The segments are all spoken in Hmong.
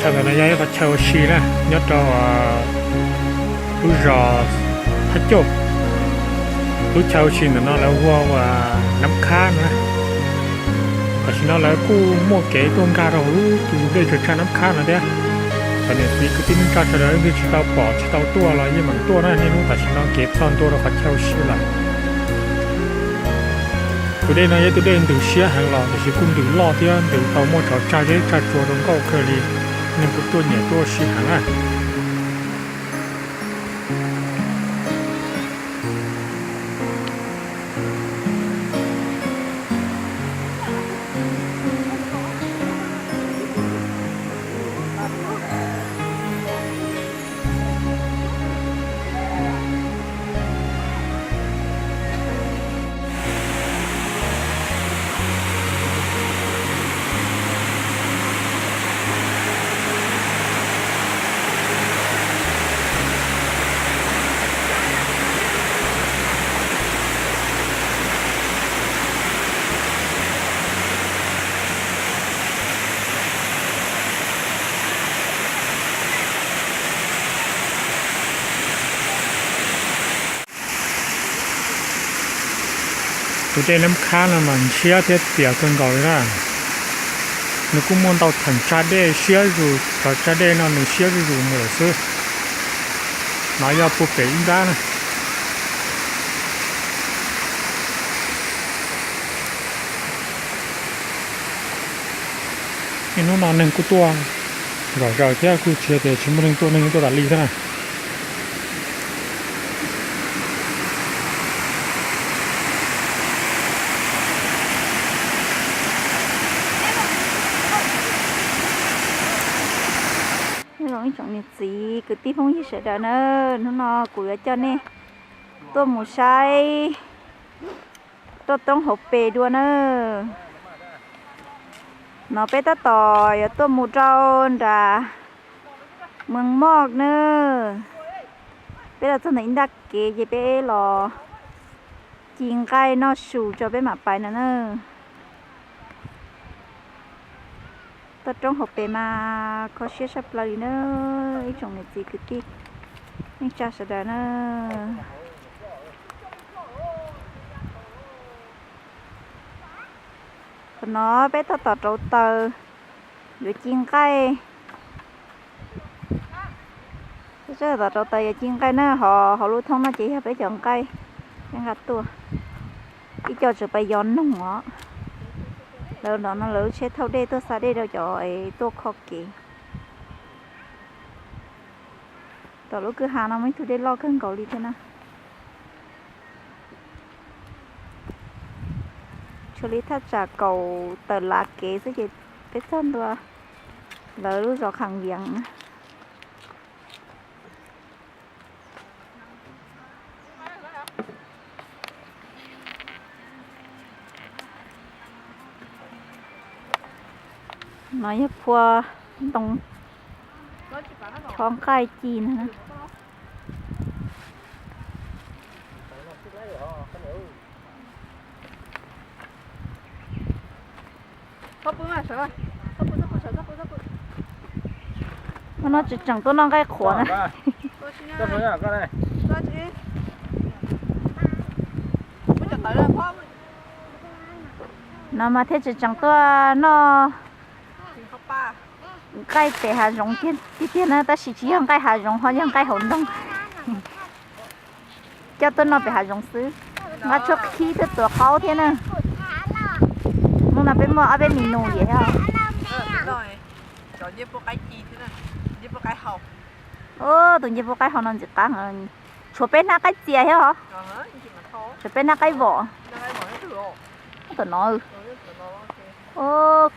Ntawm no yog ib qhov chaw ua si na, nyob rau lub zos Thab Cauj. Lub chaw ua si ntawm no lawv hu ua Nab Khab no na. Tam sim no lawv kuj muaj kev tuaj nkag rau hauv lub tus dej tsaws tshaj Nab Khab no thiab. Cov niam txiv kwv tij neej tsa sawv daws leej twg tsis tau pom tsis tau tuaj los yeej meem tuaj na, niaj hnub tam sim no kev txog ntua rau qhov chaw ua si lawm. Tus dej no yog tus dej ntws siab heev los tiam sis kuj ntws loj thiab ntws tau muaj tsov tsag zeb tsag tsua rau nkauj kawg li, neeg kuj tuaj nyiam tuaj ua si heev na. Tus dej Nab Khab no mas ntshiab thiab tias kawg nkaus li na. Nws kuj muaj ntau theem tsag dej siab zus, cov tsag dej no nws siab zuj zus mus lawm xwb. No yog puag pem ib nrab na. Niaj hnub no neeg kuj tuaj zom zaws thiab kuj tsis tias tsis muaj neeg tuaj, neeg tuaj tas li thiab na. Nyob zoo ib tsoom niam txiv kwv tij phooj ywg sawv daws na, hnub no kuv yuav coj nej tuaj mus saib roj roob hauv pes dua na. No peb tab tom yuav tuaj mus rau nram Mees Moj na. Peb los txog ntawm ib nrab kev ces peb los ci nqaij noj su tso peb mam pais no na. Toj roob hauv pes mas kho siab saj plaws li na, ib tsoom niam txiv kwv tij neej tsa sawv daws na. Qhov no peb tab tom rauv taws yuav ci nqaij. Peb tab tom rauv taws yuav ci nqaij na, hauv lub thoob no ces yog peb cov nqaij, peb nqa tuaj. Ib co tseem pais yos noog os. Lawv no lawv lub tsheb thauj dej tuaj xa dej rau cov es tuaj kho kev. Tom lub kwj ha no muaj ib tug dej loj kawg nkaus li thiab na. Tshuav li thaj tsam kaum tawm lav kev xwb ces peb txog ntua lawv lub zos Kham Vias na. No yog phua ntoo chob nqaij ci no. Hnub no tseem tseem tuaj noj nqaij qhuav na. No mas thiaj tseem tseem tuaj noj nqaij pem hav zoov tiag tiag na, tab sis tsis yog nqaij hav zoov ho yog nqaij hauv nroog. Coj tuaj noj pem hav zoov xwb. Nqa tshuaj qhib tuaj tuav qaub thiab na. Hnub no peb muaj ob peb mis nus yom. Tus ncej pua qaib hau no ntxim qab, tshuav peb hnab qaib txias thiab os. Tshuav peb hnab qaib vom. Tom no,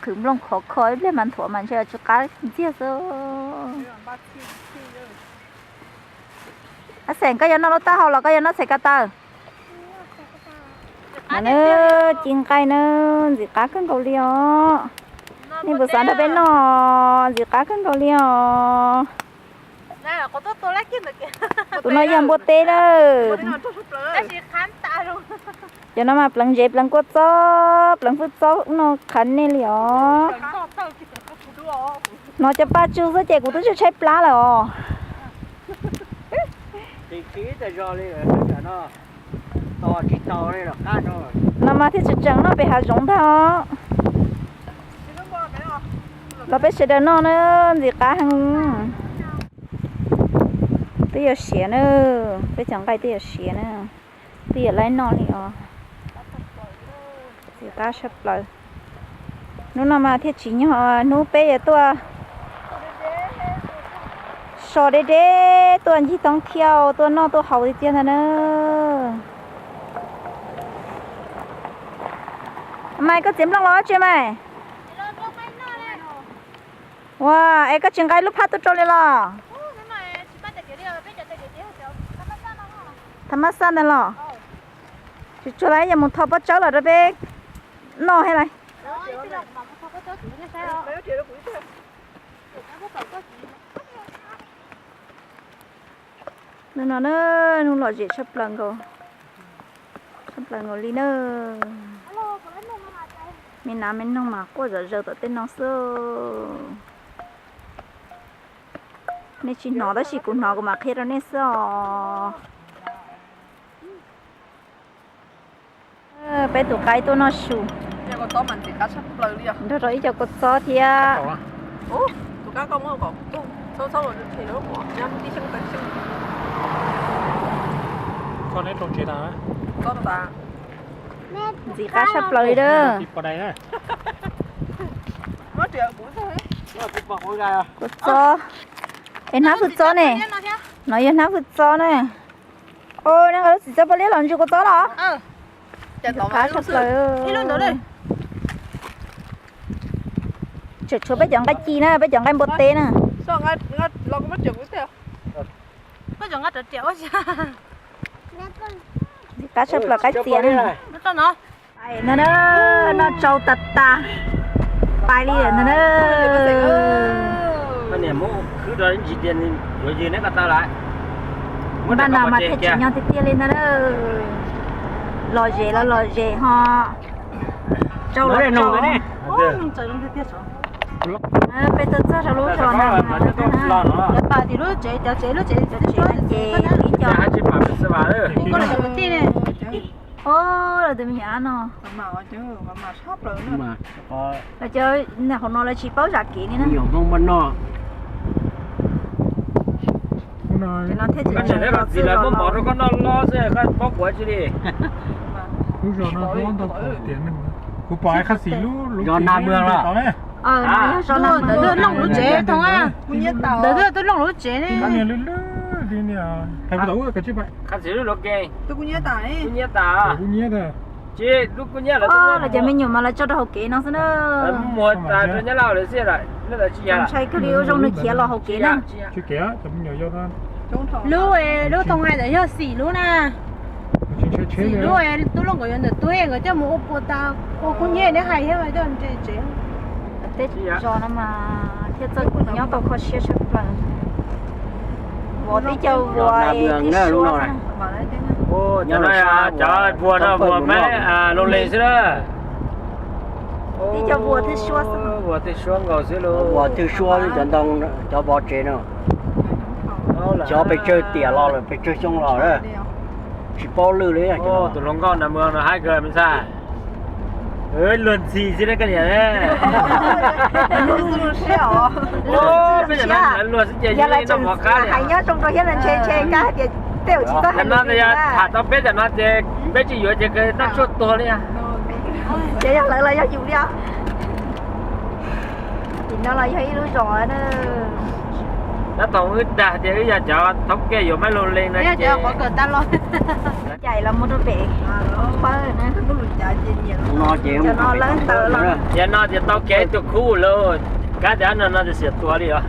khwv nplooj khov kho ib pliag mas nthuav mas ntshe tsis qab ntxiag xwb. Ab xeem, koj yuav noj lub taub hau los koj yuav noj txhais ko taw? No na, ci nqaij na, ntxim qab kawg nkaus li os. Nej puas xav nrog peb noj? Ntxim qab kawg nkaus li os. Tus no yog npua teb na. Cov no mas pleev ntsev pleev kua txob pleev hwj txob no qhav nej li os. No cov paj tsw xwb ces kuv twb tshaib plab lawm os. No mas thiaj tseem tseem noj pem hav zoov ntag os. Los peb sawv daws noj na, ntxim qab heev. Twb yuav siav na, peb cov nqaij twb yuav siav na, twb yuav laib noj li os. Ntxim qab tshaj plaws. Hnub no mas thiaj tsim nyog hnub peb yuav tuaj so deb deb, tuaj ncig thoob thiaj tuaj noj tuaj haus tiag tiag ntag na. Mas koj txiav nplooj los tsis mas? Ua, es koj tsis nqa lub phab tuaj rau li los? Thav mab xaj ntag los? Tsis tsuag lawm, yog mus tho pob tsawb los rau peb noj thiab lawm. Hnub no na, hnub lom zem tshaj plaws nkaus, tshaj plaws nkaus li na. Me nas me noog mas quaj zom zaws tom tej no xwb. Nej tsis hnov tab sis kuv hnov kuv mam qhia rau nej xwb os. Peb tus qaib tuaj noj su nrog rau ib co kua txob thiab. Ntxim qab tshaj plaws li a. Kua txob. Es hnab hwj txob ne? No yog hnab hwj txob na. Nqa lub txiv txob poj liab los ntsis kua txob los? Ntxim qab tshaj plaws. Tseem tshuav peb cov nqaij ci na, peb cov nqaij npua teb na. Ntxim qab tshaj plaws qaib txias na. No na, noj tsau tas tas, pais li lawm ntag na. Npaj no mas thiaj tsim nyog tiag tiag li ntag na. Lom zem los lom zem ho tsau los tsau. Peb tuaj txog rau lub zos no, lawv pam tim lub tsev, cov tsev lub tsev ces ib co. Lawv tus me nyuam no, lawv cov hauv no lawv tsis paub zam kev li na. Lub zos no hlob ntau tias, kuv pom qhov xis lub lub tsev tod ne. Yog zos no ntawd twb looj lub tsev, Thoob a, ntawd twb looj lub tsev ne. Kuv nyiab tas, kuv nyiab tas. Lawv cov me nyuam mas lawv tso rau hauv kev no xwb na. Ntshai kawg li, ua zoo nws khiav los hauv kev na. Lub, lub Thoob a ntawd yog xim lub na. Xim lub, tub Looj nkawd yuav ntawm tub nkawd coj mus ua pua tas, ua kub nyiab neb hais thiab coj ntse tsev. Tej zos no mas thiaj txawj nyob tau kho siab tshaj plaws. Vov tib co vuas tib suab. Cov no cov vuas no vuas mab Looj Lis xwb na. Tib co vuas twb suab xwb. Vuas twb suab nkaus xwb lauj. Vuas twb suab cov ntoo, cov vov tsev no. Cov pes tsawg tiam los lawm, pes tsawg xyoo los lawm. Tsis paub lwj li. Tus hluas nkauj nram mws no haib kawg me ntxhais. Luag ntxhi xwb ne koj niam. Peb cov no luag xwb ces yog noj mov qab li. Hais nyob zoo rau thiab no ntshe ntshe kab hais tias tej zaum tsis tau hais lus li na. Tham tau peb cov no ces peb tsis yuav ces noj tshuaj tuag li. Ces yog lawv los yog yus li os. Tim no los yog ib lub zos na. Tab tom wb dag tias wb yog cov thoob ke yuav mab Looj Lis no ces cais los mus rau pem pawg na. Cov no lawv ntawd los. Yog no ces tau kev tus khub lauj, kab tias no no ces xiam tuag li os.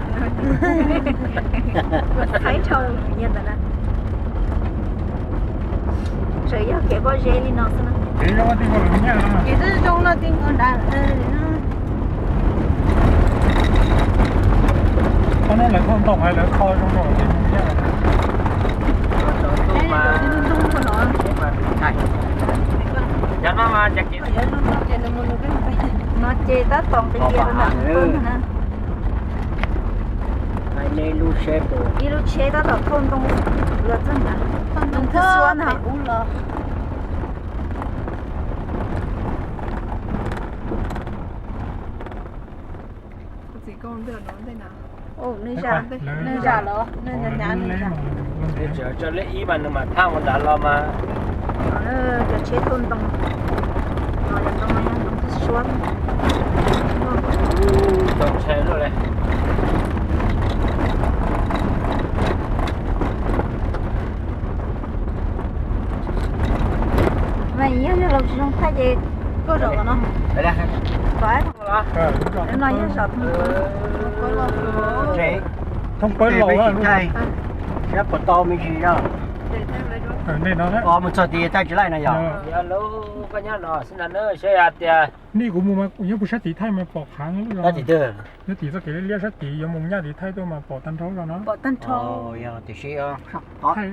Txhaib dhau nyias ntawd na. Tseem yog kev pob zeb li no xwb na. Kev twb zoo no ti nkaus nrad. Qhov no lawv kho ntoo hais lawv kho zoo nraug li. Cov no mas no ces tab tom qis qias rau ntawm pawg na. Ib lub tsheb tab tom thauj ntoo los txog nrad, ntoo twb suab ntag. Nws zam, nws zam los, nws hnyav, nws hnyav. Tso lej ib mas nws mam thaj mus nrad los mas. Cov tsheb thauj ntoo, ntoo no yog ntoo twb suab. Tau ntshai luaj li. Mas yog yog los tsis zoo thaij ces koj zaum los no. Tom no yog zaum thoob pawg. Thoob pawg los, siab puas tau me ntsis no. Mus txog tid thaij tsis laij no yog. Yog lub koj nyob no xwb ntag na, saib hais tias nej kuv mus mas kuv nyob puag sab tid thaij mas pom qhav. Sab tim twg? Nyob tim txoj kev liab liab sab tid yuav mus nyaj tid thaij tuaj mas pom tag nrho los no. Pom tag nrho. Yog tiam sis thaij,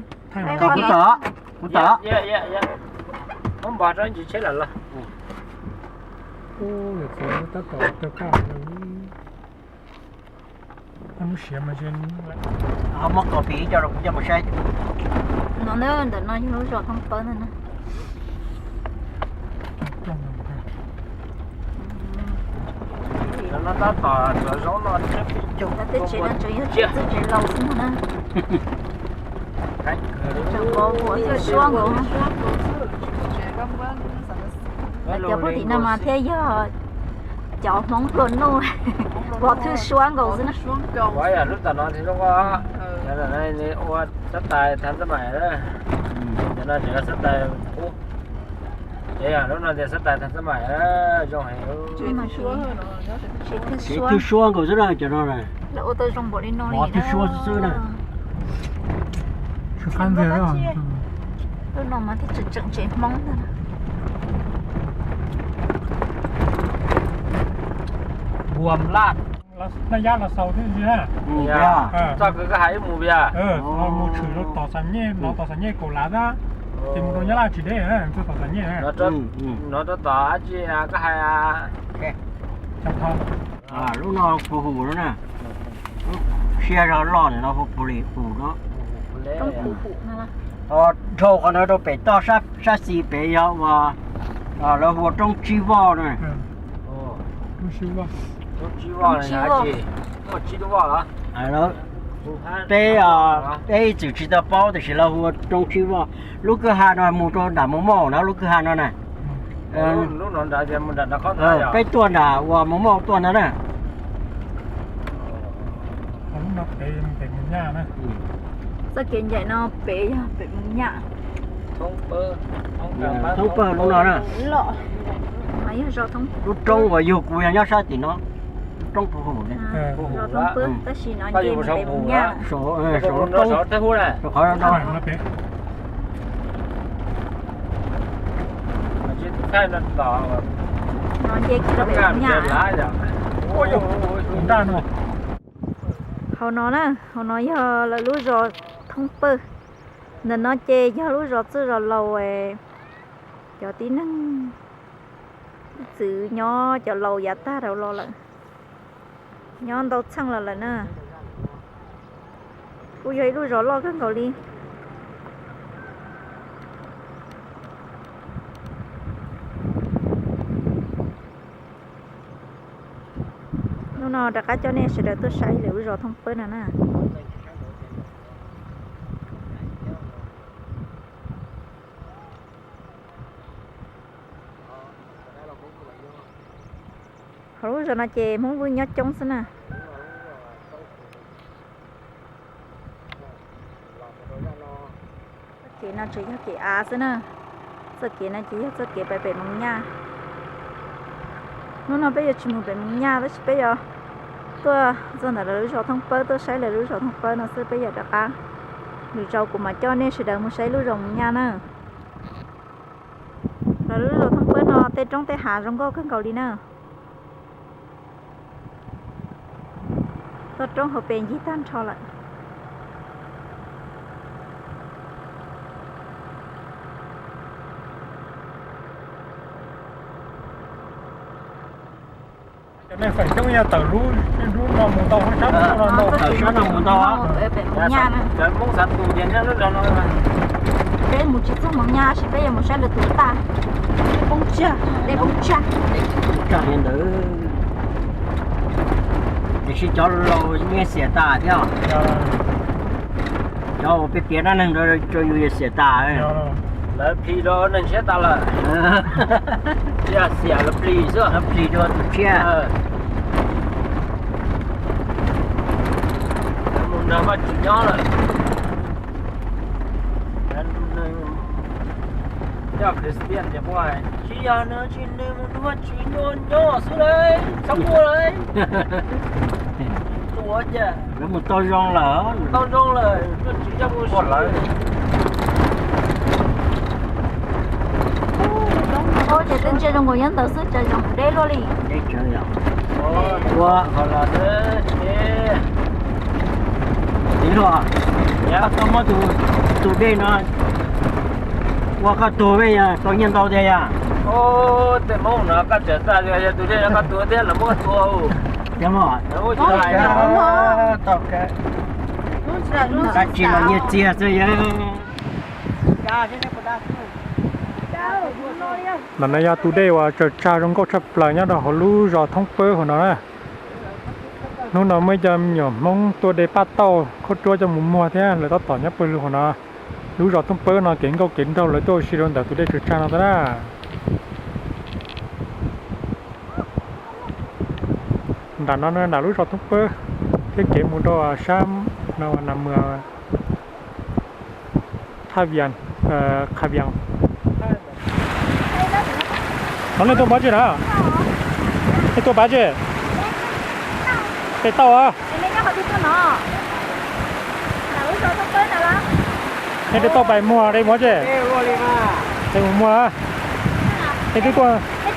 kuv tom, kuv tom. Muab npog rau ntsis tsheb lawm los. Tab tom taw kaj. Lub siav mas ho muab copy coj rau kuv coj mus saib. No na, ntawm no yog lub zos thoob pawg ntag na. No tab tom txog zoo no, tej tsev no tseem yog tsev txwj tsev laus xwb ntag na. Tseem pov huam thiab suab nkaus. Lawv cov puag tim no mas thiaj yog cov Hmoob pluas nuj, pov thwj suab nkaus xwb na. Lub tom no ua xab tais thas xab mais, cov no tseem yog xab tais qub. Ces lub no tias xab tais thas xab mais, zoo heev. Tsev thwj suab nkaus xwb na cov no. Lawv ua tau zoo npaum li no li, pov thwj suab xwb na. Lub no mas thiaj tseem tseem tsev Hmoob ntag. Naj Yab los xaus thiab ntag. Txoj kws koj hais wb mus puas yog? Mus tshwm rau tom Xam Nyej, no tom Xam Nyej kaum lav tab, ces mus rau Nyab Laj tsis deb, txog tom Xam Nyej. No rau tom dab tsi koj hais? Lub no Phu Hum no na. Lub siab zog loj ntawm no hu Phu Li Hum no. Dhau qhov no rau pem toj sab xis pem yog uas lawv hu ua roob tsib voj na. Peb, peb ib txwm tsis tau paub tiam sis lawv hu ua roob tsib voj. Lub kwj ha no mus rau nram Moo Moj na, lub kwj ha no na. Peb tuaj nram uas Moo Moj tuaj ntag na. Txoj kev ncaim no pem yog pem Moo Nyaj. Thoob pawg lub no na. Lub roob uas yug kuv yog nyob sab tim no. Lub roob Phu Hum ne. Tab sis no ces pem Moo Nyaj. Saum roob, saum qhov no. No nce kiag rau pem Moo Nyaj. Hauv no na, hauv no yog lawv lub zos Thoob Pawg. Ntawm no ces yog lub zos txwj zos laus, cov tib neeg ib txwm nyob cov laus yav tag dhau los lawm, nyob ntau txheej los lawm na. Kuj yog ib lub zos loj kawg nkaus li. Hnub no rov qab coj nej sawv daws tuaj saib lawv lub zos Thoob Pawg no na. Hauv lub zos no ces Hmoob Vwj nyob coob xwb na. Txoj kev no tsuas yog kev av xwb na. Txoj kev no ces yog txoj kev pem pem Moos Nyaj. Hnub no peb yuav tsis mus pem Moos Nyaj tab sis peb yuav tuaj txog ntawm lawv lub zos Thoob Pawb, tuaj saib lawv lub zos Thoob Pawb no xwb, peb yuav rov qab. Lwm zaus kuv mam coj nej sawv daws mus saib lub zos Moos Nyaj na. Lawv lub zos Thoob Pawb no tej roob tej hav zoo nkauj kawg nkaus li na. Toj roob hauv pes ncig tag nrho lawm. Nej feem coob yog tawm lub, lub no mus ntau, sab no ntau. Tawm sab no mus ntau. Peb mus tsis txog Moos Nyab, tab sis peb yuav mus saib lwm tus tag. Poob tsag, dej poob tsag. Dej poob tsag li ntawd. Tiam sis cov laus yeej xiam tas thiab. Cov uas piav piav dab neeg rau yus yeej xiam tas. Lawv plis rau neeg tshiab tas lawm. Yog xiam lawv plis xwb, lawv plis rau tus tshiab. Mus nrog Vajtswv nyob lawm. Cov Khristian tias, tsis yog nws, tsis nws mus nrog Vajtswv nyob nyob xwb lauj, txhob muaj lauj. Ua cas lawv mus tau zoo lawm, tau zoo lawm, Vajtswv coj mus ua lawm. Ces tej ntsia zoo nkaus nyob ntawd xwb, tsav zoo deb luaj li. Deb tsawv yom. Ua, ua los, txiv hluas, koj tau muab tus dej no ua koj tuag, peb yog tau nyiaj ntau tiag yom. Tej Hmoob no koj tseem txaj yog tus dej no koj tuag thiab los muab tua. Tiag mas. Dab tsi los nyiaj txiag xwb yog. Ntawm no yog tus dej uas tsaws tsag zoo nkauj tshaj plaws nyob rau hauv lub zos Thoob Pawb hauv no na. Hnub no muaj ib co me nyuam Hmoob tuaj de paj tauj khaub ruab coj mus muag thiab lawv tab tom nyob pawg lug hauv no. Lub zos Thoob Pawb no kev nkauj kev nraug lawv tuaj ua si rau ntawm tus dej tsaws tsag no ntag na. Nram no nram lub zos Thoob Pawb thiab kev mus rau sab no Nas Mws, Thaj Vias, Qha Vias. No nej tuaj pab tsi na? Nej tuaj pab tsi? Pem tauj a. Nej de tauj pais muag de muab tsi? De mus muag. Nej twb tuaj, nej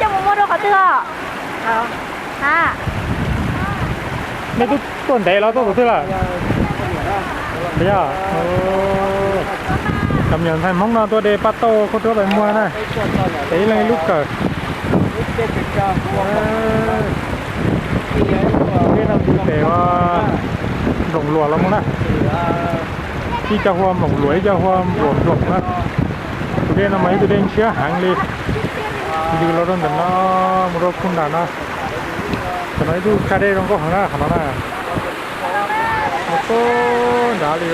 twb tuaj ntev los tuaj tus twg lawm? Yog, cov me nyuam ntxhais Hmoob no tuaj de paj tauj khaub ruab pais muag na. Es ib leeg ib lub kawm. Dej no tus pem Nploos Luas los mus na. Ib co hu ua Nploos Luas, ib co hu ua Npluas Nploos na. Tus dej no mas ib tug dej ntshiab heev li. Ntws los rau ntawm no, mus rau khung nram no. Tam no ib tug tsag dej zoo nkauj heev na qhov no na. Mus puag nrad li,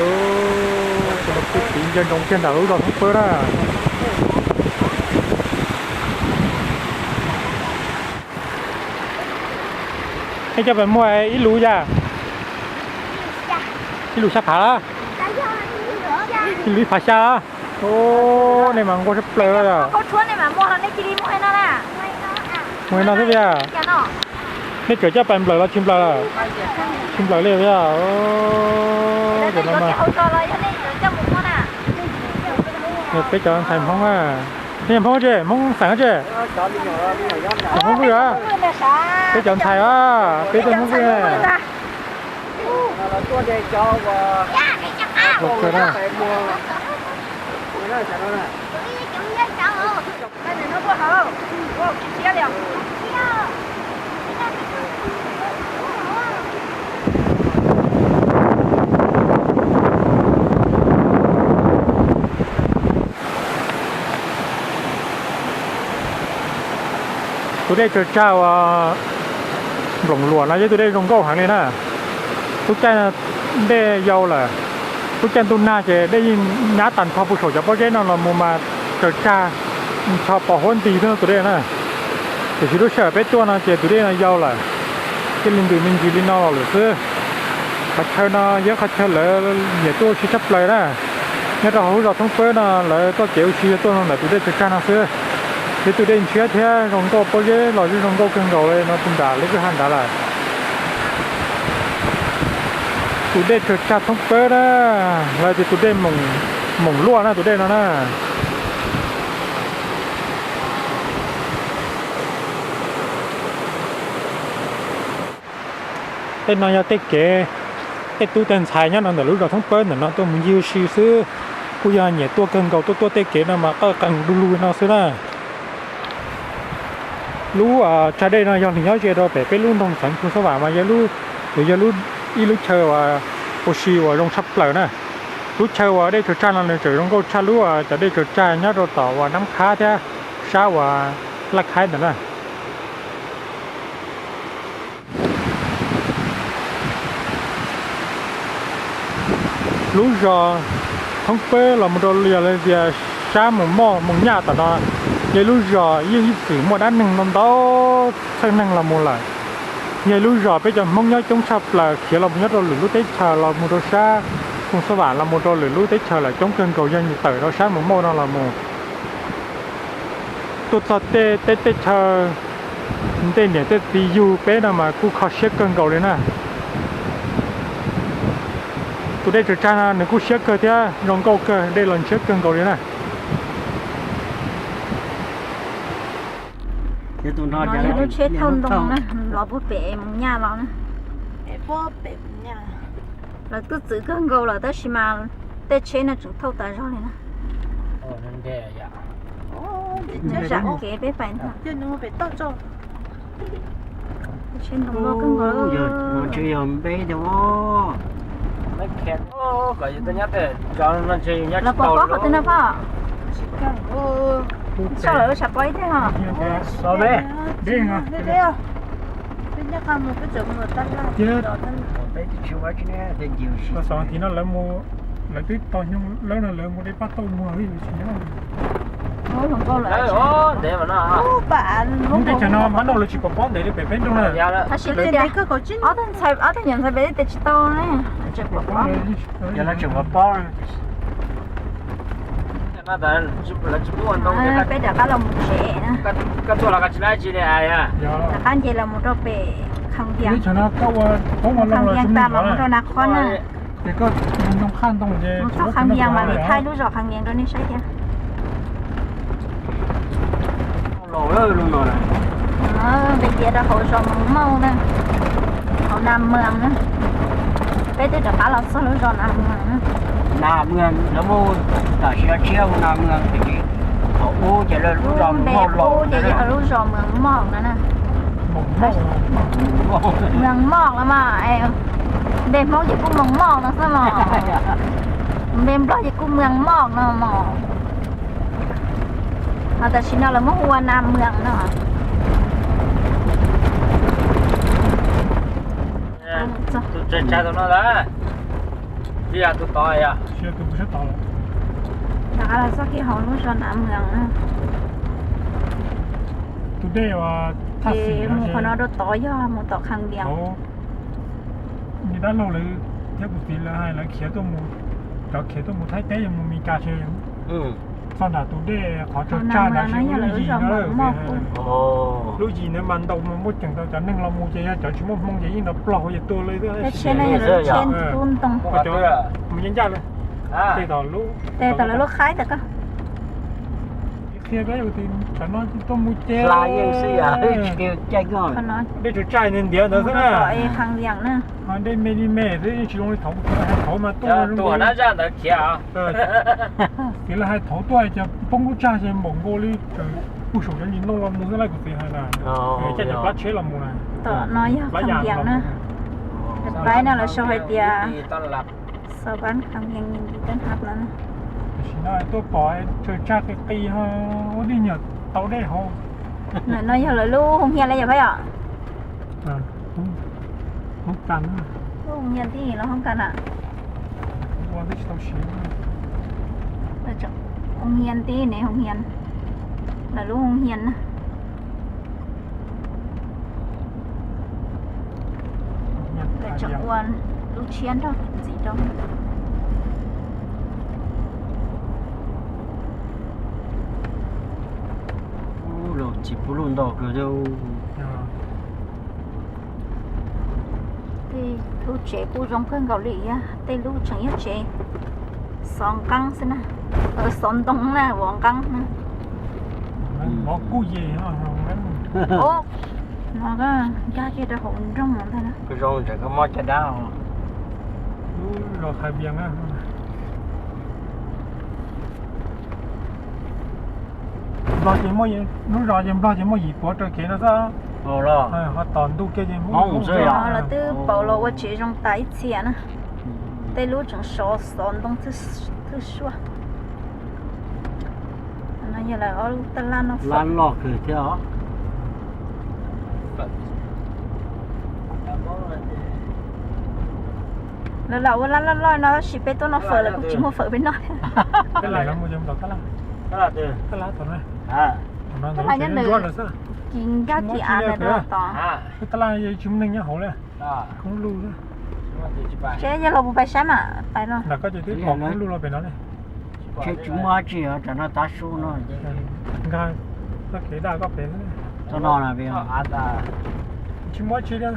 tus no pw tiv ntsia ntsoov kiag nram lub zos Thoob Pawb na. Nej coj pais muag ib lub yam, ib lub xya phav lawm, ib lub ib phav xya lawm. Ub, nej mas nquag tshaj plaws li. Muag li no xwb tiag. Nej tseem coj pais nplawm los tsis nplawm lawm? Tsis nplawm li tiag. Peb cov ntxhais Hmoob na. Nej Hmoob tsi, Hmoob xeem tsi? Hmoob Vwj a? Peb cov ntxhais a, peb tej Hmoob Vwj na. Tus dej tsaws tsag uas Nploos Luas no yog tus dej zoo nkauj heev li na. Lub caij dej yau lawm, lub caij ntuj nag ces dej yeej nyab tag nrho puag saum cov pob zeb no los mus mas tsaws tsag nrho pos huab nti xwb tus dej na. Tiam sis lub sij hawm peb tuaj no ces tus dej no yau lawm, thiaj li ntws me ntsis li no los lawm xwb. Qhov chaw no yog qhov chaw lawv nyiam tuaj ua si tshaj plaws na. Nyob rau hauv lub zos Thoob Pawb no lawv txoj kev ua si yog tuaj ntawm tus dej tsaws tsag no xwb. Yog tus dej ntshiab thiab zoo nkauj, pob zeb los zoo nkauj kawg nkaus li no puag nram lub kwj ha nrad lawm. Tus dej tsaws tsag Thoob Pawb na, los tias tus dej Moos Luaj na tus dej no na. Tej no yog tej kev tej tub tej ntxhais nyob no ntawm lub zos Thoob Pawb ntawm no tuaj mus ncig ua si xwb. Kuj yog nyiam tuaj kawg nkaus, tuaj tuaj tej kev no mas qawj qees du lug no xwb na. Lub tsag dej no yog hlis nyob ze rau pem peb lub nroog xeev Phoos Xab Vam mas yog lub, yog lub, ib lub chaw uas ua si uas zoo tshaj plaws na. Lub chaw uas dej tsaws tsag no nws tseem zoo nkauj tshaj lub cov dej tsaws tsag nyob rau tom uas Nab Khab thiab sab uas Laj Khaib ntawd na. Lub zos thoob peb los mus rau yog tias sab Moos Moj Moos Nyaj tom no, yog lub zos yeej ib txwm muaj dab neeg ntau ntau txheej neeg los mus lawm. Yog lub zos peb cov Hmoob nyob coob tshaj plaws khiav los mus nyob rau lwm lub teb chaws los mus rau sab Phoos Xab Vam los mus rau lwm lub teb chaws lawm coob kawg nkaus, yog nws tawm rau sab Moos Moj no los mus. Tuaj txog tej teb tej chaw, tej niam tej txiv yug peb no mas kuj kho siab kawg nkaus li na. Tus dej tsaws tsag no nws kuj siab kawg thiab zoo nkauj kawg, dej los ntshiab kawg nkaus li na. Lub tsheb thauj ntoo na, los puag pem Moos Nyaj los na. Lawv twb txwv kawg nkaus lawm tab sis mas tej tsheb no tseem thauj tas zog li na. Zam kev peb pais ntag. Tsheb ntoo loj kawg nkaus. Yog npe tiag. Los pom pob qhov twg no pom? Soj lawm ua tshav pob ib teg os. Xov thiv no lawv mus, lawv twb tau nyoog lawb no lawv mus de paj tauj muag li tsis nyob. Lub teb chaws no mab noj lawv tsis pom pob ntev li pem peb nroog na. Tab sis tias ob tug nyuam ntxhais pem tej tsis tau ne, tseem pom pob. Yog lawv tseem pom pob. Peb rov qab los mus tsev na. Rov qab nce los mus rau pem Kham Vias. Kham Vias tas mas mus rau Nas Khob na. Mus txog Kham Vias mas li thaij lub zos Kham Vias rau nej saib thiab. Npe tias rau hauv zos Moos Moj na, hauv Nas Mwas na. Peb twb rov qab los txog lub zos Nas Mwas na. Nas Mwas lawv muaj tam sim no tshiab hu Nas Mwas tiam sis thaum ub ces lub zos Moos Moj ces yog lub zos Moos Moj no na. Moos Moj los mas, npe Hmoob ces kuj Moos Moj no xwb mos. Npe Nplog ces kuj Moos Moj no mos. Ho tam sim no lawv muab hu ua Nas Mwas no. Tus tsaws tsag tus no ntag, tsis yog tus tod yog. Rov qab los txog kiag hauv lub zos Nas Mwas na. Tus dej uas thaj xim mus qhov no rau tod yog mus tom Kham Vias. Niag dab laug lawv thiab kuv txiv lawv hais lawv khiav tuaj mus, cov khiav tuaj mus Thaib teb yog mus Mes Kas ces txog nram tus dej qhov tsaws tsag ntawd no yog lub yim no. Lub yim ntawd mas ntau mas muaj ceem tau cov neeg los mus ces yog cov tsis muaj hmoo ces yeej nrov plog ces tuag li. Mus ncaj ncaj li. Tej tom lub, tej tom lub khaib ntawd ko. Qhia peb ua tias cov no tuaj mus ces dej tsaws tsag ntiav ntawd xwb na. Dej me li me xwb yeej tsis zoo li thaud, thaud mas tuaj zoo li. Tias lawv hais thaud tuaj ces poob lub tsag ces npaum nkaus li kuj saum cov ntsis ntoo los mus xwb na, kuv txiv hais na. Caij cov plab tsheb los mus na. Tom no yog Kham Vias na. Plaib no lawv sau hais tias Xav Pab Kham Vias ntawd na. Tam sim no tuaj pom tsaws tsag qis qis ho ua dej nyuam tau dej hauv. Ntawm no yog lawv lub hoo hias li yog phab yom? Hoob kas, lub hoo hias tib los hoob kas na. Hoo hias tib ne, hoo hias, lawv lub hoo hias na. Lawv tseem ua lub tshiab nrog ntxiv rau. Los tsis pub lub nto kawg. Tej lub tsev kuj zoo kawg nkaus li, tej lub tseem yog tsev xov nqeeb xwb na, xov ntoo na, vov nqeeb na. No nkag kiag rau hauv nroog ntag na. Zoo ntawm koj mob caj dab. Lub zos Kham Vias na. Nplog ces muaj, lub zos ces Nplog ces muaj yim puav raws kev no xwb. Ho tos ntuj kiag ces Hmoob xwb yog. Lawv twb pauv los ua tsev zoo tas ib txhia na. Tej lub tseem sov xov ntoo thwj suab. No yog lawv ob lub taj laj no. Laj loj kawg thiab os. Lawv lam ua laj loj loj no tab sis peb tuaj noj fawm lawv kuj tsis muaj fawm peb noj thiab. Tab laj nyob ntawd kis nkaj kis av ntawd rau tod. Seb yog los puas pais saib mas pais no. Ntshe tsis muaj dab tsi os, tsam no tav su no. Nkag txoj kev daj koj pem xwb. Txoj no na. Tsis muaj dab tsi li,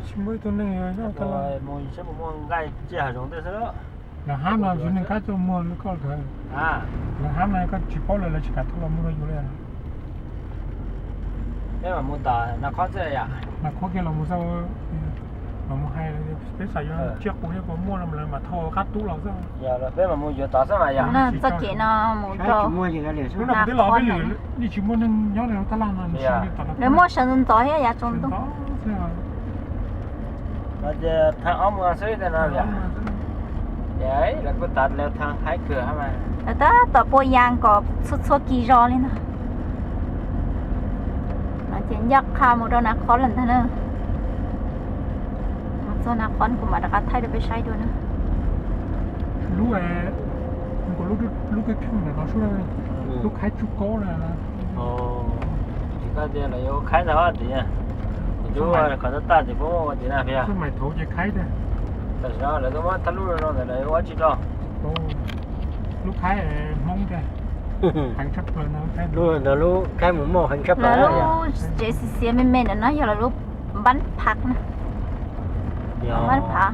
tsis muaj ib tug neeg nyob. Lawv hab no tsis neeg kab tuaj muag koj lawm. Lawv hab no koj tsis paub lawv, lawv tsis kam tuaj los muag rau yus li. Peb mam mus tom Naj Qhob kiag los mus xauj, los mus hais, peb xav yuav tsiaj qus thiab puas muaj no lawv mam thauj qab tub los xwb. Peb mam mus yuav tod xwb mas yog. Txoj kev no mus rau Naj Qhob, yeej tsis muaj neeg nyob li, taj laj no. Lawv muaj sawv ntxov ntxov thiab yav tsaus ntuj. Ces thaj ob muag xwb no. Ces lawv kuj tav lawv thaj haib kawg mas. Lawv tab tom pua yas kom txhua txhua kis zos li ntag. Ces ncaj qha mus rau Naj Qhob lawm ntag na. Txog Naj Qhob kuv mam rov qab thaij rau peb saib dua na. Lub, lub kawg kheej ntawm no sub, lub khaib tsuj kaub na. Koj tias lawv yuav khaib ntag tid, lub qhov tab taj ces puab ua tid na. Tam sim no lawv twb muab thaj lub no ntawd lawv yuav ua tsi rau? Lub khaib Hmoob tiag, heev tshaj plaws no. Lub ntawd lub khaib mus muaj heev tshaj plaws. Lub tsev xiav xiav me me ntawm no yog lawv lub npab phav na. Npab phav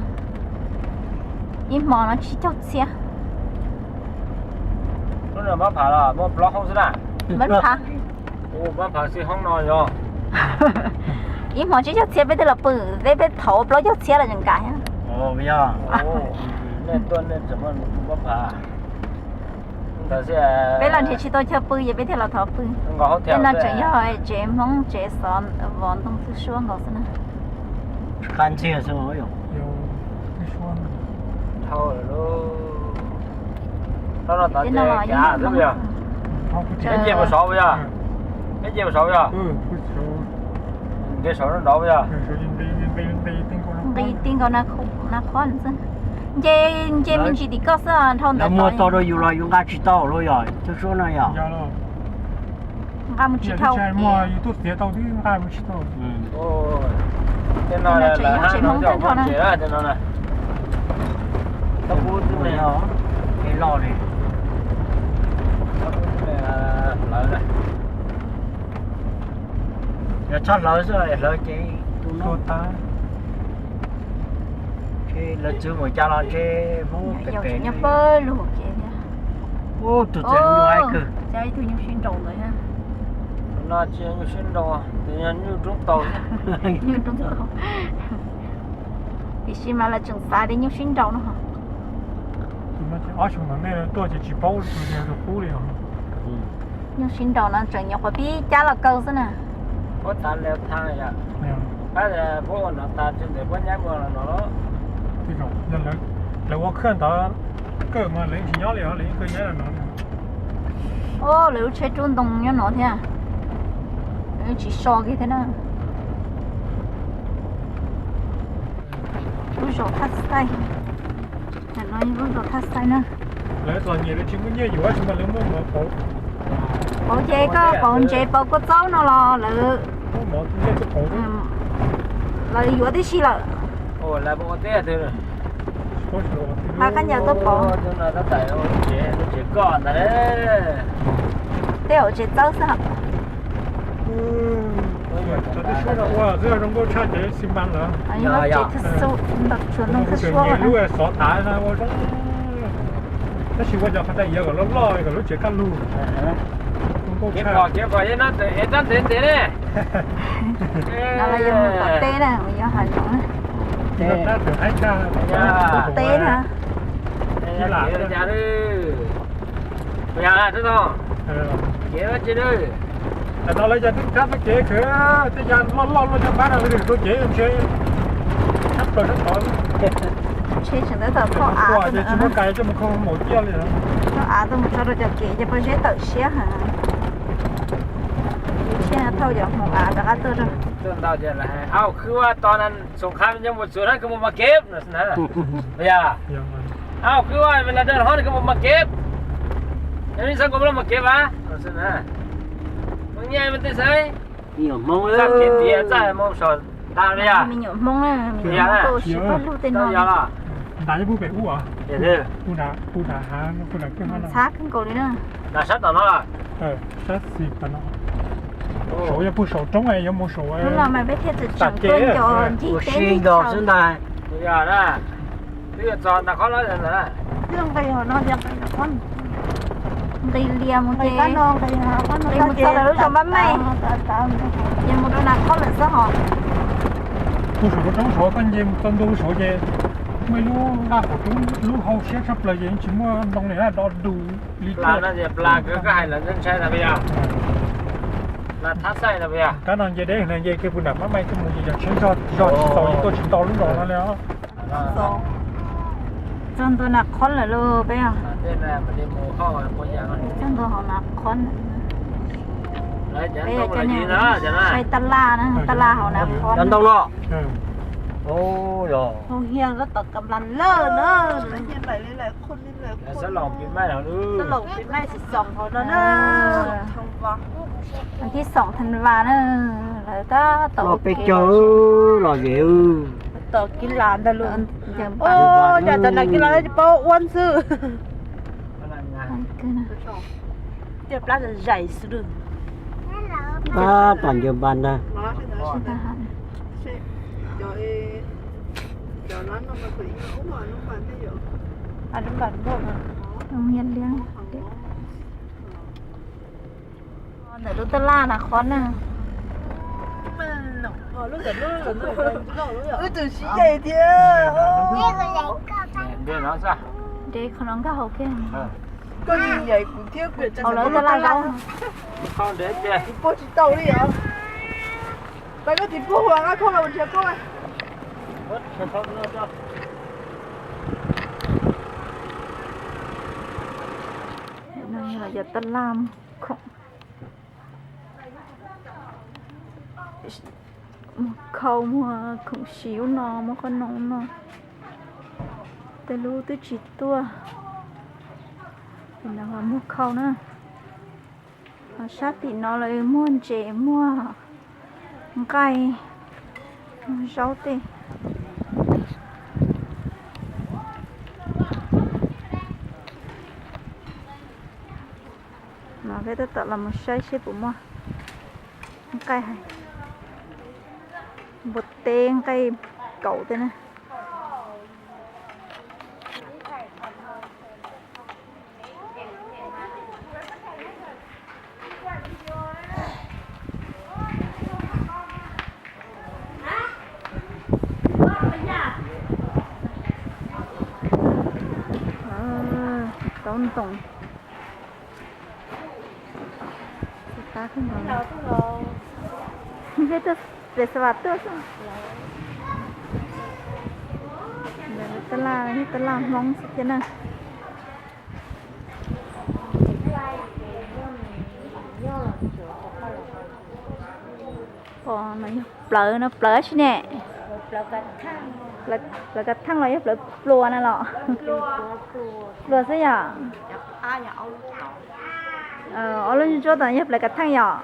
ib hmo no tsib caug txhiab. Lub no npab phav los muaj plaub hoob xwb na? Npab phav. Npab phav xwb hoob no yog. Ib hmo tsib caug txhiab peb thiaj los pw, peb, peb thauv plaub caug txhiab los tseem kam thiab. Yog. Nej tuaj nej tseem muaj npab phav. Peb los nrhiav tsis tau chaw pw ces peb thiaj los thov pw. Tej no tseem yog tsev Hmoob tsev xov vov ntoo txhua suab nkaus xwb na. Qab ntxhiag xwb. Tej no los yog Hmoob. Neb nce mus saud puas yog? Neb nce mus saud puas yog? Nce saud nrov puas yog? Nqis ti nkaus Naj Qhob xwb. Nce, nce me ntsis tim koj xwb dhau ntawd. Muag tau rau yus los yus nqa tsis tau los yog txhua suab no yog? Nqa mus tsis dhau. Yus tuaj txiav tau twb nqa mus tsis tau. Tej no tseem yog tsev Hmoob tag nrho na. Yog tshaj hlawv xwb, hlawv ces tu no. Lawv txwv mus cas los ntshe Hmoob pem pem nyob pawg lug ces thiab. Tus txiv nyuj haib kawg. Ib tug nyuj sib nraus ntawd thiab. No tsis yog nyuj sib nraus, tus yog nyuj roob taus. Nyuj roob taus. Tiam sis mas lawv tseem xav tias nyuj sib nraus no. Ob xyoo no nej tuaj ces tsis paub tus qub li os. Nyuj sib nraus no tseem nyuam qhuav pib cab los kaw xwb na. Puab tav lawv thaj yom. Puab ua no tas tsis ntev puab nyab ua los no. Lawv ua khaj ntawd kawg mas lawv yeej tsis nyob li os, lawv yeej kawg nyob los no. Lawv lub tsheb rub ntoo nyob no thiab. Lawv tsis so kiag thiab na. Lub zos Thaj Xaij. Tam no yog lub zos Thaj Xaij na. Lawv txom nyem lawv tsis muaj nyiaj yuav tab sis mas lawv muaj mov pauv. Pauv ces koj pauv ntsev pauv kua txob no los lawv, lawv yuav tib si lawm. Nqa qab ncaws tuaj pauv. Tej hauv tsev txawb xwb. Cov tej suab no ua xwb zoo nkauj tshaj cov xi mas lawm. Yog tsev thwj xu, ntau tsuas ntoo thwj suab lawm. Lub xov tav no ua zoo, tab sis ua cov qhov tais iav kom loj loj kom lub tsev kaj lug. Zoo nkauj tshaj. Rab ntev ntev ne. No los yog mus tom teb na, mus yog hav zoov na. Tom teb na. Tom teb na. Kev tsis, tam no lawv cov tub rab txoj kev khwv, tej yam loj loj luaj cov pab no lawv tuaj kev ntshe sab plaws sab tod. Ntshe tseem tab tom thauj av ces tsis muaj kais coj mus khau maum ciaj li. Thauj av tuaj mus tso rau cov kev ces pob zeb tawm siab heev. Tsiaj thauj cov hmoov av rov qab tuaj rau. Tuaj ntau ces lawv hais, Au, khwb vaj tos na, xoom qha nyob mus txuas na, koj mus mas kev na. Yog, au, khwb vaj las dawj hov, koj mus mas kev. Yog ib xab nkaus los mas kev vas. Mus nyiaj mas tej xaiv. Me nyuam Hmoob, txaj kev tias txaj mus saum ntas li yog. Me nyuam Hmoob, me nyuam Hmoob tuaj sib pab lug tej no. Ntas yuav pub pem ub, pub nram hav, pub nram kawg, ntxhab kawg nkaus li na. Nram sab tom no, sab xis tom no. Saum yog pug saum roob, yuav mus saum. Hnub no mas peb thiaj tseem tuaj nco ncig teb ncig chaw xwb ntag. Yog na, twb yuav txog nram qhov lawm ntag. Nqis lias mus ces nqis mus txog lawm lub zos Npab Maij, ces mus rau nram qhov lawm xwb hos. Pug saum roob saud koj nce mus txog ntua saud ces muaj ib lub nqaj qaum roob lub hau siab tshaj plaws ces yeej tsis muaj ntoo li na, do dus li. Plas no ces plas kws koj hais lawv ntshai ntshai na puas yog? Plas thab xaij na puas yog? Kab no nce deb na, nce kiag pug nram Npab Maij tuaj mus ces yog tsheb zog tsis txaus, yeej tuaj tsis tau lub zos no li os. Txog ntua nram qhov lawm lauj peb os. Txog ntua hauv nram qhov. Peb coj nej saib tab laj na, tab laj hauv nram qhov. Ntoo no. Hau hias tab tom kam las lawm na. Xab laus pis maij xoo hauv no na. Vas thib xoom thav vas na, lawv tab tom peb caug los zem. Tom kis las ntag lauj. Cas tom nram kis las tsis paub ua xwb. Tej plab zais xwb. Pab tom ncaws npas ntag. Ntawm lub tab laj na qhov na. Wb tus sib yaim thiab. Nres qhov no nkag hauv kiag. Koj yeej yaim kuv thiab kuv hauv lawv tab laj zaub. Kuv pog tsis tau li os. Pab koj tis pog hu nqa khob los nrhiav koj. Cov tab laj khoom. Muag khau, muag khoom siv ub no, muag qhov no no. Tej lub twb tsis tuaj. Muag khau na. Sab tim no lawv muag ntses, muag nqaij, muag zaub tej. No peb tab tom los mus saib seb puas muaj nqaij, npua teb, nqaij kaum tej na. Taub ntoos. Peb tuaj pem Xav Vas tuaj xwb. Tab laj, tab laj Hmoob xwb thiab na. Pom no yog plawv no, plawv dab tsi ne? Plawv kav theej los yog plawv pluas na los? Pluas xwb yom. Ob lub ntsuab tom yog plawv kav theej yom.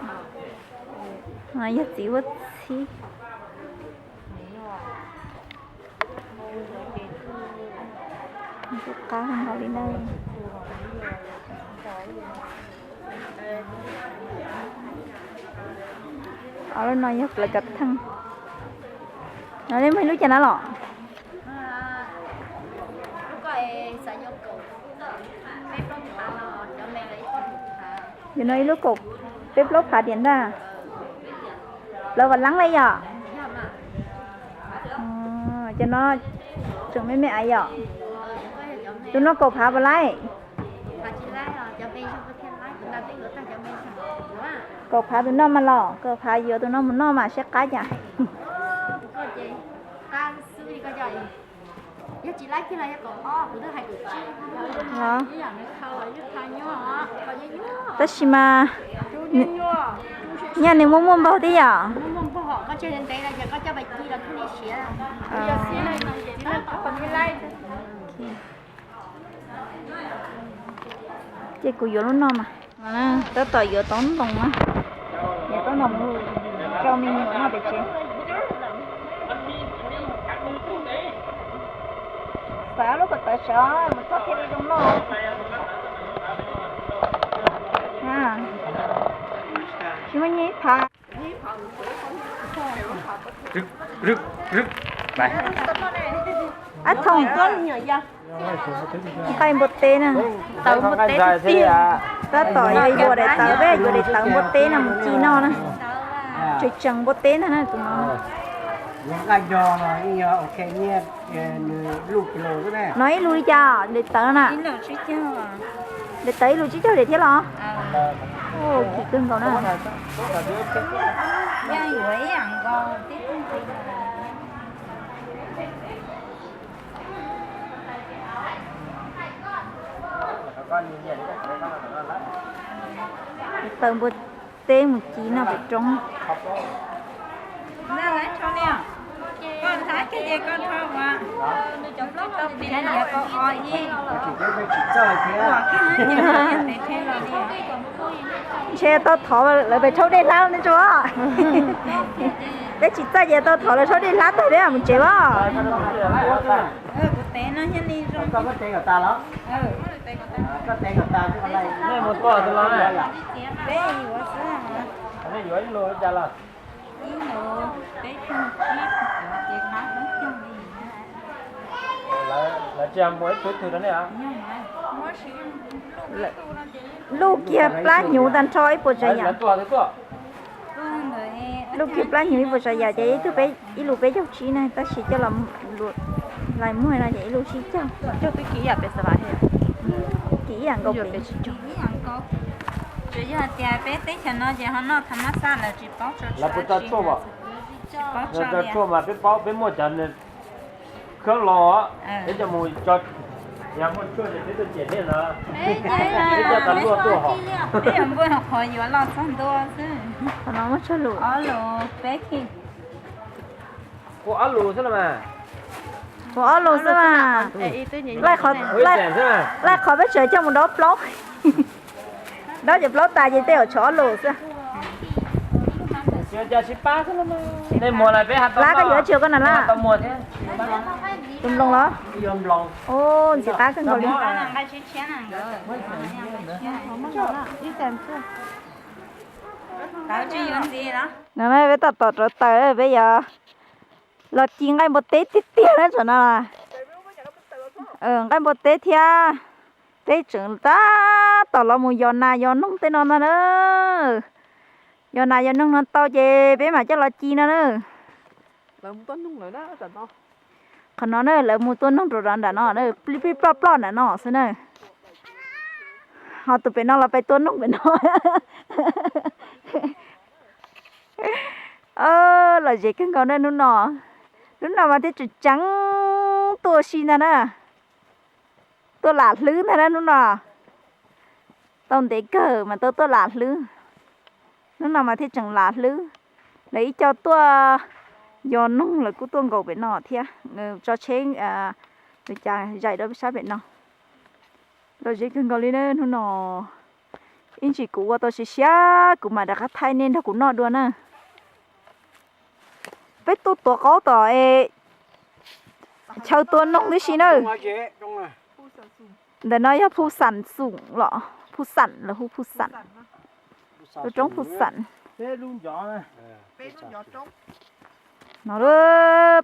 Yog txiv huab txhib. Qab nkaus li na. Ob lub no yog plawv kav theej. No nej muaj ib lub cas na los? Yog no ib lub kaum peb plaub phav tiam ntag. Plawv vas leeb li yom? Cov no tseem me me aiv yom? Tus no kaum phav puas laib? Kaum phav tus noj mas los, kaum phav yuav tus no mus noj mas siab qab cas. Tab sis mas nyaj nws muaj muaj npaug thiab yom. Ces kuv yuav lub no mas. Tab tom yuav taub ntoos na, yuav taub ntoos mus rau me nyuam noj pem tsev. Xav lub ko taw sov mus txog thiaj li zoo noj. Tsis muaj nyiaj ib phav. Ab thoom, nqaij npua teb na. Tawv npua teb tiag tiag. Tab tom yog yuav daim tawv, peb yuav daim tawv npua teb no mus ci noj na. Tseem tseem npua teb ntag na tus no. No ib lus li cas daim tawv na? Daim tawv ib lus tsib caug diam thiab los? Kim kawg nkaus na. Tawv npua teb mus ci noj pem roob. Ntshe tau thov lawv pem rhaub dej hlab ne tsuas. Peb tsis txawj ces tau thov lawv rhaub dej hlab tag peb mam mus tsev as. Luj kiag plab hnyuv tag nrho ib puas tsav yam. Luj kiag plab hnyuv ib puas tsav yam ces ib tug peb ib lus peb caug tsib na, tab sis coj los muag no ces ib lus tsib caug. Kim ib yam nkaus pem. Tsuas yog tias peb teb chaws no ces ho noj thav mab xaj lawv tsis paub tso tshuaj. Tsis paub tso tshuaj mas peb paub, peb muaj cov khab los, peb coj mus tso, yog muaj tshuaj ces peb tuaj cem nej no. Peb coj tas luaj tuaj hos. Peb yuav npuaj qhov yuav los txog ntua xwb. Qhov no muaj tshuaj lus. Ob lus peb khi. Ua ob lus xwb los mas. Ua ob lus xwb mas. Laij qhov peb tseem coj mus dob plaub. Dob cov plaub tas ces tej zaum tshuav ob lus xwb. Lab koj yuav tsis koj na lab. Tus nploos los? Ntxim qab kawg nkaus li. No peb tab tom rauv taws, peb yuav los ci nqaij npua teb tiag tiag na tam no. Nqaij npua teb thiab, peb tseem tab tom los mus yos nas yos noog tej no ntag na. Yos nas yos noog no tau ces peb mam coj los ci no na. Qhov no na lawv mus tua noog rau nram no na, plib plib ploj ploj nram no xwb na. Ho tus pem no los peb tua noog pem no. Lom zem kawg nkaus na hnub no. Hnub no mas thiaj tseem ceeb tuaj ua si ntag na. Tuaj lam hlwb ntag na hnub no. Tau ntev kawg mas tau tuaj lam hlwb. Hnub no mas thiaj tseem lam hlwb. Lawv ib co tuaj yos noog lawv kuj tuaj nkaus pem no thiab. Tso tsheb cas zais rau sab pem no. Lom zem kawg nkaus li na hnub no. Ib ntsis kuv ua tau siav siav kuv mam rov qab thaij nej nrog kuv noj dua na. Peb tuaj tuav qaub tom chaw tua noog tib si na. Ntawm no yog Phu Xam Xum los Phu Xam los hu Phu Xam, lub roob Phu Xam. No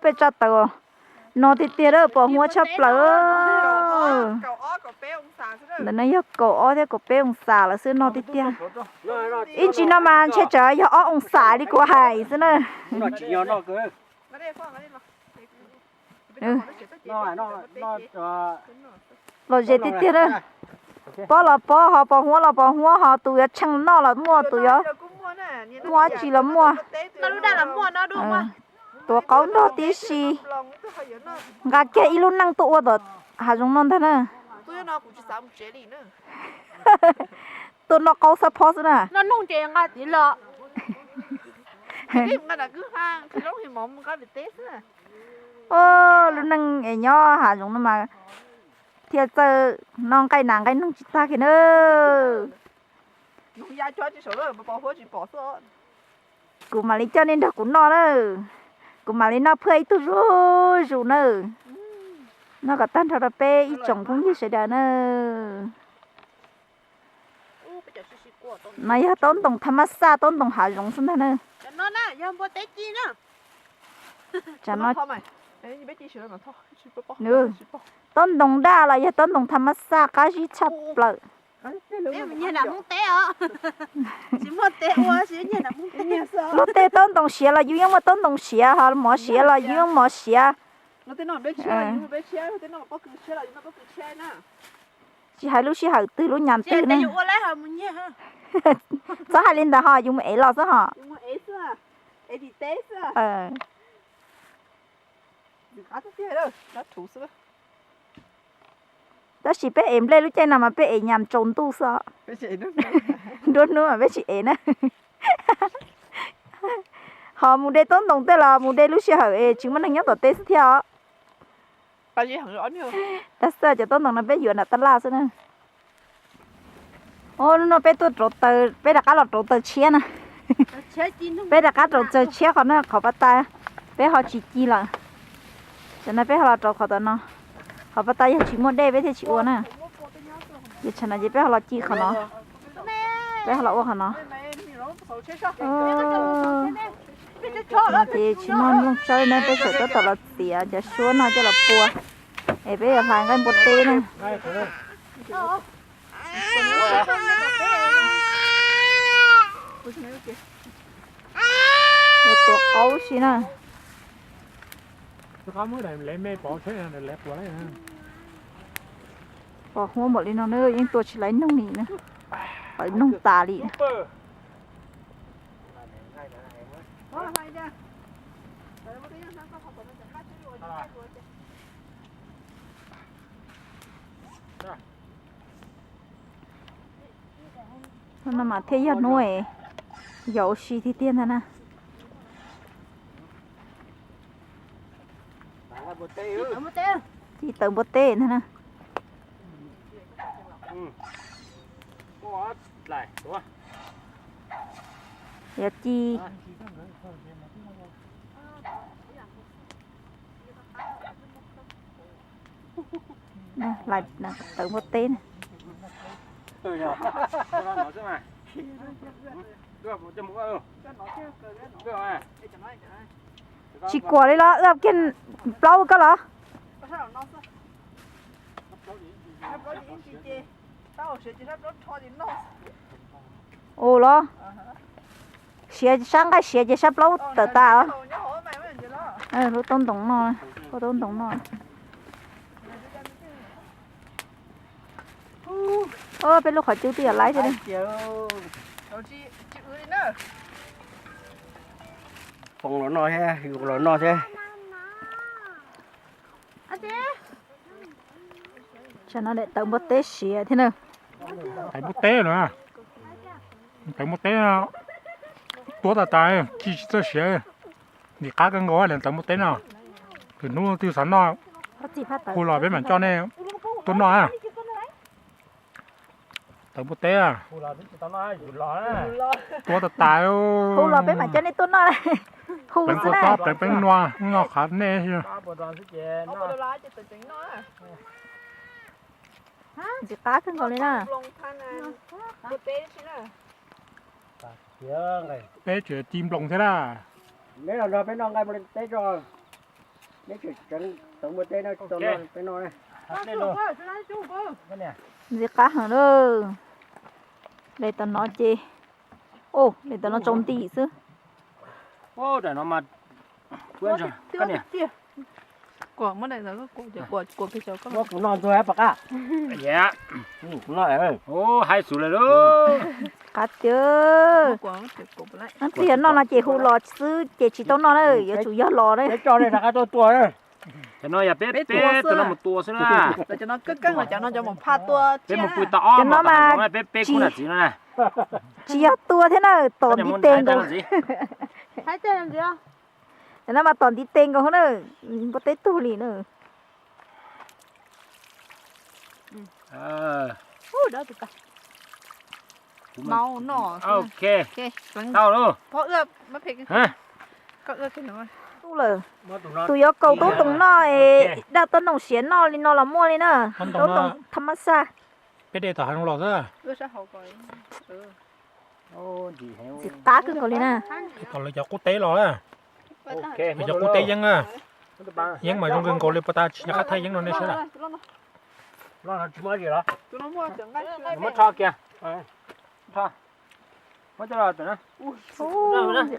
peb tsa taws no tiag tiag lawm, pos huab tshaj plaws. Ntawm no yog kaum ob thiab kaum peb oo xas lawm xwb no tiag tiag. Ib ntsis no mas ntshe tseem yog ob oo xas li kuv hais xwb na. Lom zem tiag tiag na. Pob los pob ho, pos huab los pos huab ho, tus yuav tsheej noj los muaj, tus yuav muaj dab tsi los muaj. Tuav qaub nrog tib si, nqa kiag ib lub neej tuaj ua tom hav zoov no ntag na. Tuaj noj qaub xab phob xwb na. Lub neej es nyob hav zoov no mas thiaj txawj noj nqaij nas nqaij noog tsis tag kiag na. Kuv mam li coj nej nrog kuv noj na. Kuv mam li noj phaj ib tug zuj zus na. Noj kom tag nrho rau peb ib tsoom phooj ywg sawv daws na. No yog taub ntoos thab mab xaj, taub ntoos hav zoov xwb ntag na. Taub ntoos daj los yog taub ntoos thab mab xaj qab zib tshaj plaws. Luag tej taub ntoos siav los yus yeej muaj taub ntoos siav, ho mov siav los yus yeej mov siav. Tsis hais lub sij hawm twg lub nyam twg na. Txhob hais li ntawd ho, yus mus ev los xwb ho. Tab sis peb ev nplej lub caij no mas peb ev nyam tsaus ntuj xwb os. Nruab hnub mas peb tsis ev na. Ho mus de taub ntoos tej los mus de lub sij hawm es tsis muaj neeg nyob tom teb xwb thiab os. Tab sis cov taub ntoos no peb yuav nram tab laj xwb na. Hnub no peb tuaj rauv taws, peb rov qab los rauv taws tshiab na. Peb rov qab rauv taws tshiab qhov no, qhov pas tas peb ho tsis ci lawm. Tam no peb ho los rauv qhov tom no. Qhov pas tas yog tsis muaj dej peb thiaj tsis ua na. Ces tsam no ces peb ho los ci qhov no, peb ho los ua qhov no. Ces tsis muaj nplooj tsawb na, peb tseem tab tom los txiav cov suab no coj los pua, es peb yuav hlais nqaij npua teb na. Yuav tuav qaub si na. Pos huab npaum li no na yeej tua tsis laib noog li na, pawv noog tas li. Hnub no mas thiaj yog hnub yog ua si tiag tiag ntag na. Ci tawv npua teb ntag na. Yog ci tawv npua teb na. Tsis kuam li los wb kiag plaub koj los? Ua los, siav sab nqaij siav ces sab plaub tawm tas os. Lub taub ntoos no, ua taub ntoos no. Peb lub qhov cub twb yog laib thiab. Foom los noj thiab, yus los noj thiab. Tsam no daim tawv npua teb siav thiab na. Tawv npua teb no, tawv npua teb no tuab tas tas, ci tsis txawj siav. Ntim qab kawg nkaus daim tawv npua teb no. Lwm hnub twg xav noj, hu los peb mam coj nej tuaj noj. Tawv npua teb, tuab tas tas. Hu los peb mam coj nej tuaj noj. Hu xwb na. Pleev pleev nua, noj qhav nej. Ntxim qab kawg nkaus li na. Peb tseem ci nploos thiab na. Neb los nrog peb noj nqaij npua teb tso. Neb tseem tseev tawv npua teb no tso peb noj na. Ntxim qab heev lawm. Daim tom no ces, daim tom no tsaus nti xwb. Daim no mas, niam, Kuam muab daim ntawd kuam, kuam pem saum koj. Muab kuv no ntuag pom qab. Kuv no. Ub, haib xus lawm lauj. Qab tiag. Ib pliag yog noj no ces hu los xwb ces tsis tau noj na, yuav tsum yog los na. Peb coj nej rov qab tuaj tua na. Cov no yog peb, peb tua tua no mus tua xwb na. Cov no keej keej los cov no cov mus phaj tua. Peb mus pw tau ob no mas peb peb khub nam txiv no na. Tsis yog tua thiab na, tom ntiv tes nkaus. Cov no mas tom ntiv tes nkaus na, npua teb tug li na. Tau lauj. Tus yuav kaus tub toom noj es daj tub toom siav noj li no los muaj li na. Tub toom tham mas xaj. Peb de tom hav zoov los xwb. Ntxim qab kawg nkaus li na. Tom lawv cov qub teb los na. Lawv cov qub teb yeeb na. Yeeb mas zoo kawg nkaus li, puas tas tsis nco qab thaij yeeb rau nej saib lawm. Ntxim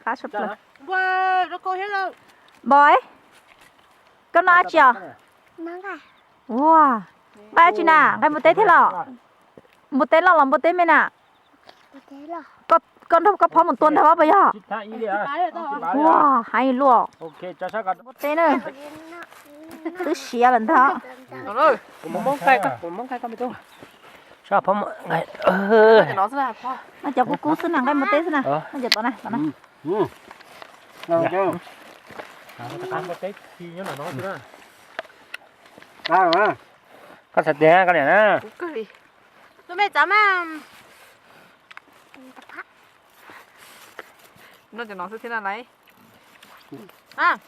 qab tshaj plaws. Npog, koj noj dab tsi os? Ua, nqa dab tsi na, nqaij npua teb thiab los? Npua teb loj los npua teb me na? Koj nrog koj phob mus tua ntag puas yog? Ua, heev luaj. Npua teb na. Twb siav lawm ntag. Noj cov kub kub xwb na, nqaij npua teb xwb na, noj cov tom na, tom na. Koj txhais tes koj niam na.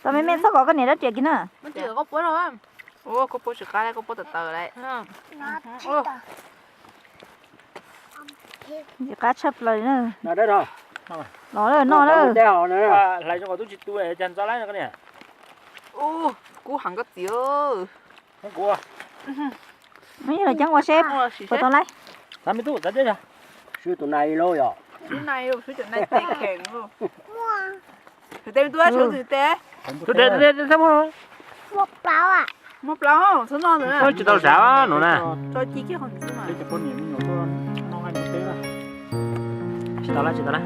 Tau me me txhob kom koj niam dab riam kiag na. Koj puab tsis qab, koj puab tawv tawv lawm. Ntxim qab tshaj plaws li na. Los lawm, noj lawm. Hlais zoo nkaus tub tsis tu cas ntxov lawm koj niam. Kub heev koj txiv. Muab ib los ceeb ua seb puas tau lawm. Swb tus nai loj yog. Swb tus nai, swb cov nai tes kheev. Tus tes, tus tes, tus tes. Muaj plaub, txhob noj ntawd na. Tsis tau sav no na. Tso ci kiag qhov ntawd xwb mas. Tsis tau lawm, tsis tau lawm.